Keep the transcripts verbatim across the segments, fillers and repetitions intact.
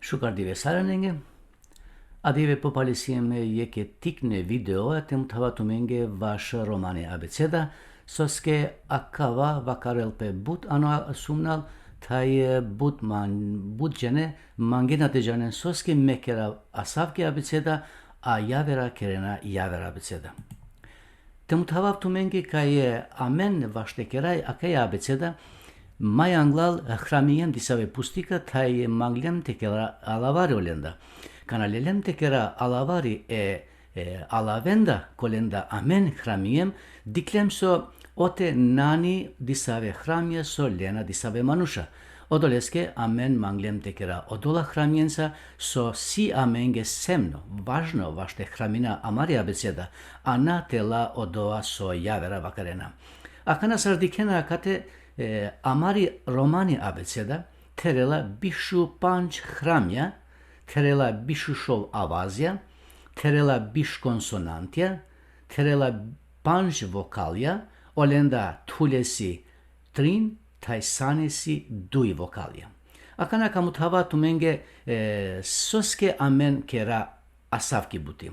Šukar dive sarinenge. Adive po pali siem jekhe tikne videoja te muthava tumenge vaš romani abeceda, soske akava vakarel pe but ano sumnal, thaj but man-, but džene mangena te džanen soske me kera asavki abeceda, a javera kerena javera abeceda. Te muthavav tumenge kaj amen vaš te keraj akaja abeceda, maj anglal hramiem disave pustika thaj manglem te kera alavari olenda. Kana lelem te kera alavari e, e, alavenda, kolenda amen hramiem, diklem so ote nani disave hramja so lena disave manuša. Odoleske amen manglem te kera odola hramienca so si amenge semno, važno, vaš te hramina amari abeceda, a na te la odova so javera vakarena. Akana sar dikhena akate, e, amari romani abeceda, therela bišu pandž hramja, therela bišu šov avazja, therela biš konsonantja, therela pandž vokalja, olenda thule si trin, thaj sane si duj vokalja. Akana ka muthava tumenge, e, soske amen kera asavki buti.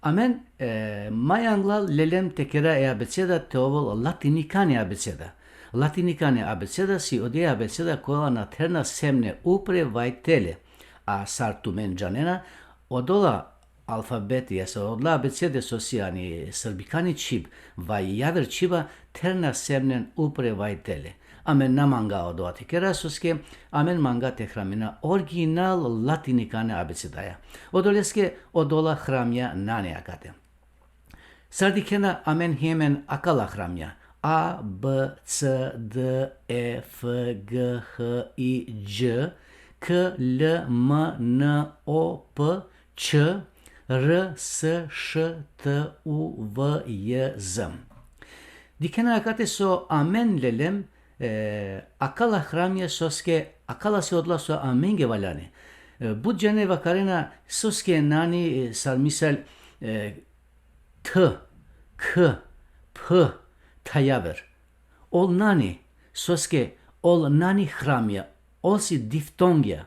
Amen, e, maj anglal lelem te kera e abeceda te ovel latinikani abeceda. Latinikani abeceda si odi abeceda kola na therna semne upre vaj tele. A sar tumen džanena, odola alfabeti, jasa odola abecede so si ani srbikani čhib, vaj javer čhiba, therna semnen upre vaj tele. Amen na manga odola te kera soske, amen manga te hramina original latinikane abecedaja. Odoleske odola hramja nane akate. Sar dikhena amen hi amen akala hramja. A, B, C, D, E, F, G, H, I, Č, K, L, M, N, O, P, Č, R, S, Š, T, U, V, J, Z. Dikhena akate so amen lelem, e, akala hramja soske, akala si odola so amenge valjani. E, but džene vakarena soske nani, e, sar misal, e, T, K, P, thaj javer. Ol nani, soske ol nani hramja, ol si diftongja.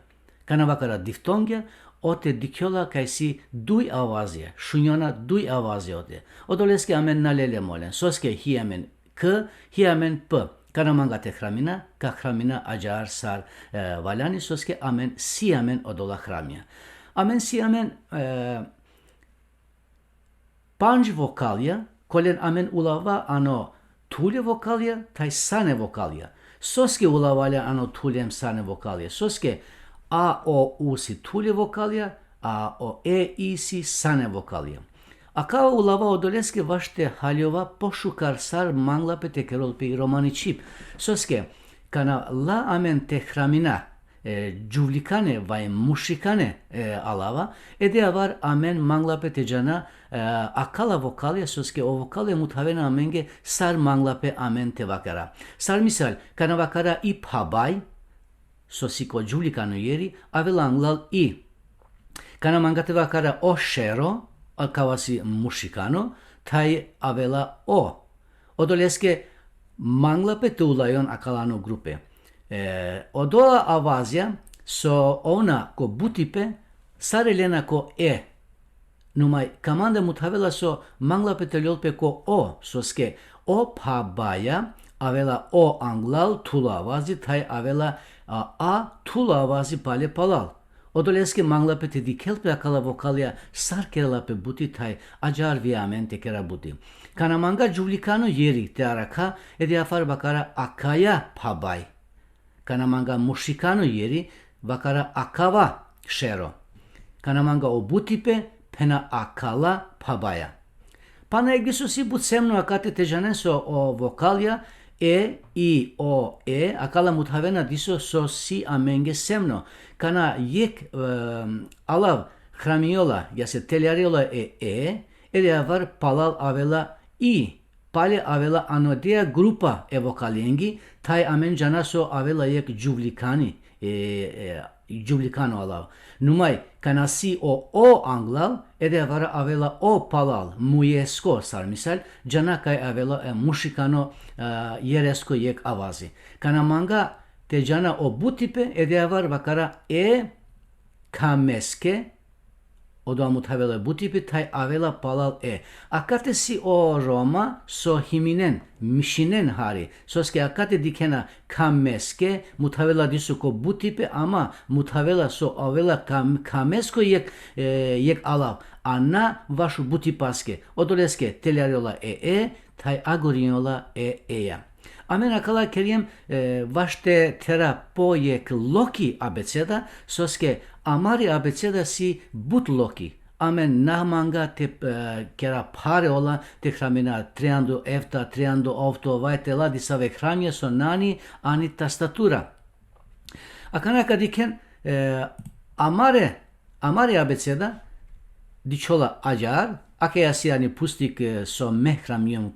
Kana vakara diftongja, ote dikhjola kaj si duj avazja, šunjona duj avazja ote. Odoleske amen na lelem olen, soske hi amen K, hi amen P. Kana manga te hramina, ka hramina ađahar sar, e, valjani, soske amen si amen odola hramja. Amen si amen, e, pandž vokalja, kolen amen ulava ano thule vokalja, thaj sane vokalja. Soske ulava le ano thule em sane vokalja? Soske A, O, U si thule vokalja, A, O, E, I si sane vokalja. Akava ulava odoleske vaš te haljova pošukar sar mangla pe te kerol pe i romani čhib. Soske, kana la amen te hramina, e, džuvlikane vaj mušikane, e, alava, ede avar amen mangla pe te džana, e, akala vokalja, soske o vokalja muthavena amenge sar mangla pe amen te vakara. Sar misal, kana vakara i phabaj, so si ko džuvlikano jeri, avela anglal i. Kana manga te vakara o šero, akava si mušikano, thaj avela o. Odoleske mangla pe te ulajon akala ano grupe. E, odola avazja so ona ko butipe, sare lena ko e. Numaj ka manda muthavela so mangla pe te lol pe ko o, soske o phabaja, avela o anglal, thulo avazi, thaj avela a, a thulo avazi pale palal. Odoleske mangla pe te dikhel pe akala vokalja sar kerela pe buti thaj ađahar vi amen te kera buti. Kana manga džuvlikano jeri te arakha, ede afar vakara akaja phabaj. Kana manga mušikano jeri, vakara akava šero. Kana manga o butipe, phena akala phabaja. Pana jekh diso si but semno akate te džanen so o vokalja e, i, o, e, akala muthavena diso so si amenge semno. Kana jekh, em, alav hramiola, jase teljariola e, e, ede avar palal avela i, pale avela ano deja grupa e vokalengi, thaj amen džana so avela jekh džuvlikani, e, e, džuvlikano alav. Numaj, kana si o, o anglal, ede avara avela o palal, mujesko, sar misal, džana kaj avela, e, mušikano, e, jeresko jekh avazi. Kana manga te džana o butipe, ede avar vakara e, kameske, odova muthavela butipe, thaj avela palal e. Akate si o Roma so himinen, mišinen hari. Soske akate dikhena kameske, muthavela diso ko butipe, ama muthavela so avela kam-, kamesko jekh, e, jekh alav. A na vašu butipaske. Odoleske teljarjola e e, thaj agorinjola e eja. Amen akala kerjem, e, vaš te thera po jekh loki abeceda, soske amari abeceda si but loki. Amen na manga te, e, kera phare ola, te hramina trianda efta, trianda ofto, vaj te la disave hramja so nani ani tastatura. Akana ka dikhen, e, amare, amari abeceda dičhola ađar, akaja si ani pustik, e, so me hramjum, e,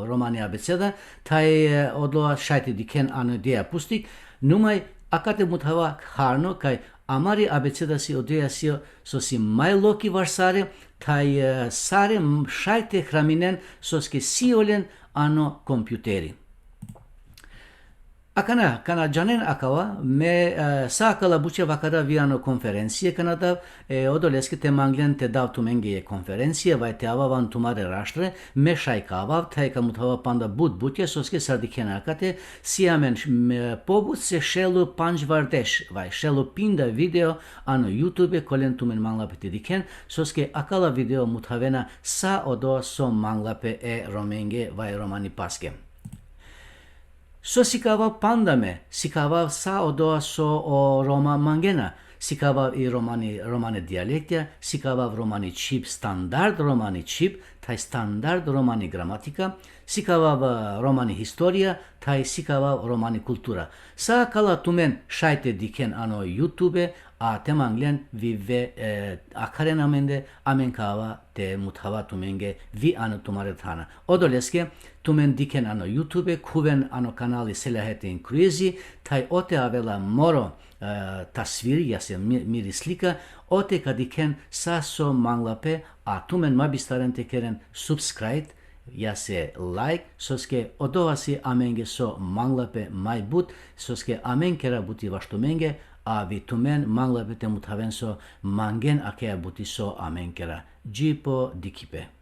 romani abeceda, thaj, e, odova šaj te dikhen ano deja pustik, numaj akate muthava harno, kaj amari abeceda si odeja si so si maj loki vaš sare, thaj, e, sare m-, šaj te hraminen soske si olen ano kompjuteri. Akana, kana džanen akava, me, e, sa akala buča vakara vi ano konferencija kana dav, e, odoleske te manglen te dav tumenge jekh konferencija, vaj te avav ano tumare raštre, me šaj ka avav, thaj ka muthava panda but butja, soske sar dikhena akate, si amen š-, me, pobut se šel u pandžvardeš, vaj šel u pinda video, ano YouTube, kolen tumen mangla pe te dikhen, soske akala video muthavena sa odo so mangla pe e Romenge, vaj romanipaske. So sikavav panda me, sikavav sa odoa so o Roma mangena, sikavav i romani, romane dialektja, sikavav romani čhib, standard romani čhib, thaj standard romani gramatika, sikavav, e, romani historija, thaj sikavav romani kultura. Sa akala tumen šaj te dikhen ano YouTube, a te manglen vi ve, e, akharen amende, amen ka ava te muthava tumenge vi ano tumare thana. Odoleske tumen dikhen ano YouTube, khuven ano kanali Selahetin Kruezi, thaj ote avela moro, e, tasviri, jase mi-, miri slika, ote ka dikhen sa so mangla pe, a tumen ma bistaren te keren subscribe, jase like, soske odova si amenge so mangla pe maj but, soske amen kera buti vaš tumenge, a vi tumen mangla pe te muthaven so mangen akaja buti so amen kera. Dži po dikhipe.